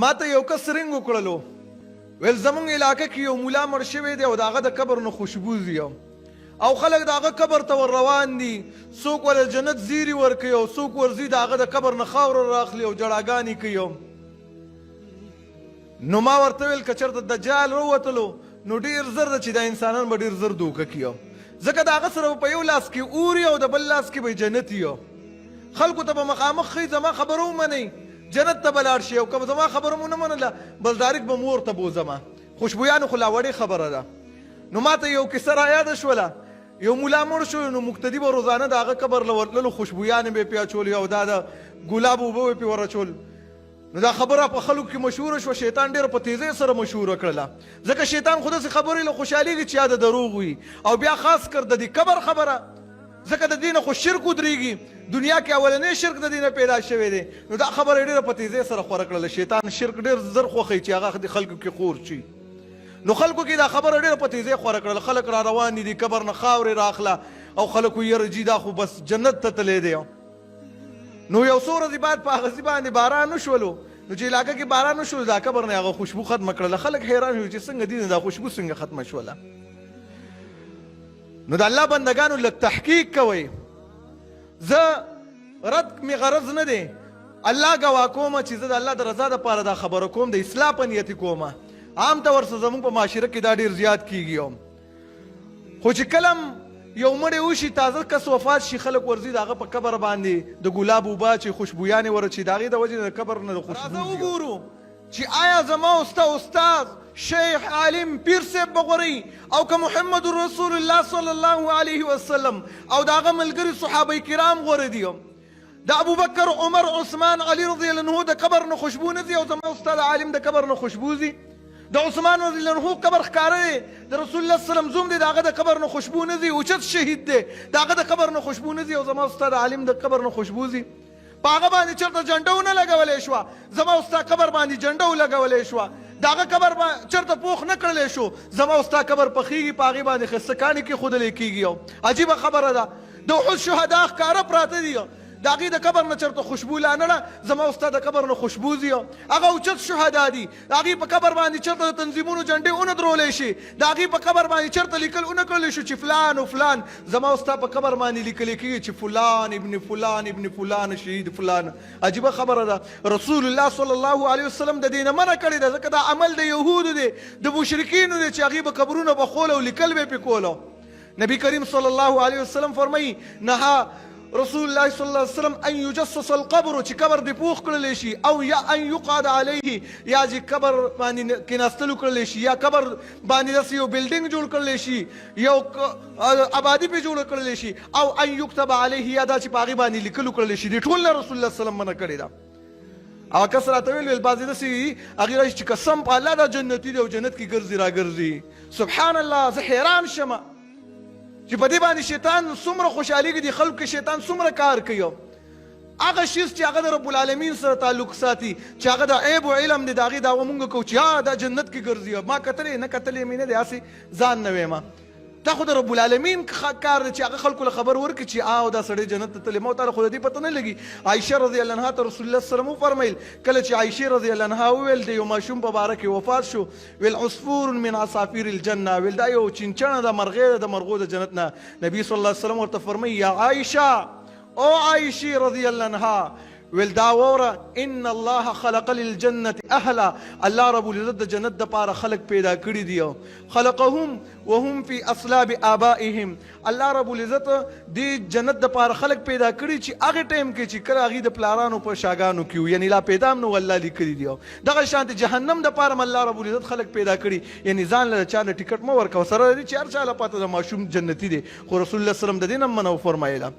ماته یو کس رنګ وکړلو ویل زمونږ علاقه کې یو مولا مړ شوی دی او د هغه د قبر نه خوشبو ځي او خلک د هغه قبر ته ور روان دي، څوک ورله جنت زیري ورکوي او څوک ورځي د هغه د قبر نه خاوره راخلي او ژړاګانې کوي. نو ما ورته ویل که چېرته دجال راووتلو نو ډېر زر ده چې دا انسانان به ډېر زر دوکه کړي، ځکه د هغه سره به په یو لاس کې اور وي او د بل لاس کې به جنت وي. خلکو ته به مخامخ ښیي زما خبره ومنئ جنت ته به لاړ شئ او که زما خبره مو نه منله بس ډایرکټ به مو اور ته بوځم. خوشبویانو خو لا وړې خبره ده. نو ماته یو کیسه را یاده شوله، یو ملا مړ شو نو مقتدي به روزانه د هغه قبر له ورتللو خوشبویانې به یې پرې اچولې او دا د ګلابو اوبه به یې پرې ور اچول. نو دا خبره په خلکو کې مشهوره شوه، شیطان ډېره په تېزۍ سره مشهوره کړله، ځکه شیطان خو داسې خبرې له خوشحالېږي چې یا د دروغ وي او بیا خاص کر د دې قبر خبره، ځکه د دې نه خو شرک ودرېږي، دنیا کې اولنی شرک د دې نه پیدا شوی دی، نو دا خبره یې ډېره په تېزۍ سره خوره کړله، شیطان شرک ډېر زر خوښوي چې هغه د خلکو کې خور شي، نو خلکو کې دا خبره ډېره په تېزۍ خوره کړله، خلک را روان دي، د قبر نه خاورې راخله او خلک وایي یاره جي دا خو بس جنت ته تللی دی. نو یو څو ورځې بعد په هغه ځي باندې باران وشولو، نو چې علاقه کې باران وشولو دا قبر نه هغه خوشبو ختمه کړله، خلک حیران شول چې څنګه دي دا خوشبو څنګه ختمه شوله. نو د الله بندگانو لږ تحقیق کوئ، زه رد مې غرض نه دی، الله ګواه کوم چې زه د الله د رضا دپاره دا خبره کوم، د اصلاح په نیت یې کوم. عام طور سره زموږ په معاشره کې دا ډېر زیات کېږي، خو چې کله هم یو مړی وشي، تازه کس وفات شي، خلک ورځي د هغه په قبر باندې د ګلاب اوبه اچوي، خوشبویانې ور اچوي، د هغې د وجې نه د قبر نه د خوشبو راځه وګورو چې آیا زما او ستا استاد، شیخ، عالم، پیر صاحب به غوره وي او که محمد رسول الله صلی الله علیه وسلم او د هغه ملګري صحابه کرام غوره دي. د ابوبکر، عمر، عثمان، علی رضی الله عنه د قبر نه خوشبو نه ځي او زما او ستا د عالم د قبر نه خوشبو ځي. د عثمان رضی الله عنه قبر ښکاره دی، د رسول الله صلی الله علیه وسلم زوم دی، د هغه د قبر نه خوشبو نه ځي، اوچت شهید دی، د هغه د قبر نه خوشبو نه ځي او زما او ستا د عالم د قبر نه خوشبو ځي. په هغه باندې چرته جنډه ونه لګولې شوه، زما او ستا قبر باندې جنډه ولګولې شوه، د هغه قبر چرته پوخ نه کړلی شو، زما او ستا قبر پخېږي، په هغې باندې ښایسته کاڼي کېښودلی کېږي. او عجیبه خبره ده، د احد شهدا ښکاره پراته دي، د هغې د قبر نه چرته خوشبو لا نه ده، زما او ستا د قبر نه خوشبو ځي. هغه اوچت شهدا دي، د هغې په قبر باندې چرته د تنظیمونو جنډې ونه درولې شي، د هغې په قبر باندې چرته لیکل ونه کړل شو چې فلان او فلان، زما او ستا په قبر باندې لیکل کېږي چې فلان ابن فلان ابن فلان شهید فلان. عجیبه خبره ده، رسول الله صلی الله علیه وسلم د دې نه منع کړې ده، ځکه دا عمل د یهودو دی، د مشرکینو دی چې هغې به قبرونه بخول او لیکل به یې پرې کولو. نبی کریم صلی الله علیه وسلم فرمایي، نهى رسول الله صلی الله علیه وسلم ان یجسس القبر، چې قبر دې پوخ کړل شي، او یا ان یقعد علیه، یا چې قبر باندې کیناستل وکړل شي، یا قبر باندې داسې یو بلډینګ جوړ کړل شي، یو آبادي پرې جوړه کړل شي، او ان یکتب علیه، یا دا چې په هغې باندې لیکل وکړل شي. دې ټول نه رسول الله صلی الله علیه وسلم منع کړې ده. هغه کس راته ویل، ویل بعضې داسې وي، هغې راشي چې قسم په الله دا جنتي دی او جنت کې ګرځي راګرځي. سبحان الله، زه حیران شم چې په دې باندې شیطان څومره خوشحالېږي، دې خلکو کې شیطان څومره کار کوي. هغه شیز چې هغه د رب العالمین سره تعلق ساتي، چې هغه د عیب او علم دی، د هغې دعوه مونږ کوو چې ها دا جنت کې ګرځي. ما کتلی نه، کتلی مې نه دی، هسې ځان نه وایم. دا خو د رب العالمین کار دی چې هغه خلکو له خبر ورکړي چې آو دا سړی جنت ته تللی. ما تعالی خو د دې پته نه لګي. عایشه رضی الله عنها ته رسول الله صلی الله علیه وسلم وفرمایل، کله چې عایشه رضی الله عنها وویل د یو ماشوم په باره کې وفات شو، ویل عصفور من عصافیر الجنه، ویل دا یو چینچڼه ده، مرغۍ ده د مرغو د جنت نه. نبی صلی الله علیه وسلم ورته فرمایي، یا عایشه، او عایشې رضی الله عنها، ویل دا واوره، ان الله خلق للجنة اهلا، الله رب العزت د جنت دپاره خلق پیدا کړي دي، خلقهم وهم فی اصلاب آبائهم، الله رب العزت دې جنت دپاره خلق پیدا کړي چې هغه ټایم کې چې کله هغوی د پلارانو په شاګانو کې وو، یعنی لا پیدا هم نه وو، الله لیکلي دي. دغه شانتې جهنم دپاره هم الله رب العزت خلق پیدا کړي، یعنی ځان له چا نه ټیکټ مه ورکوه، سره له دې چې هر چا له پته ده ماشوم جنتي دی، خو رسول الله صلی الله علیه وسلم د دې نه هم منع وفرمایله.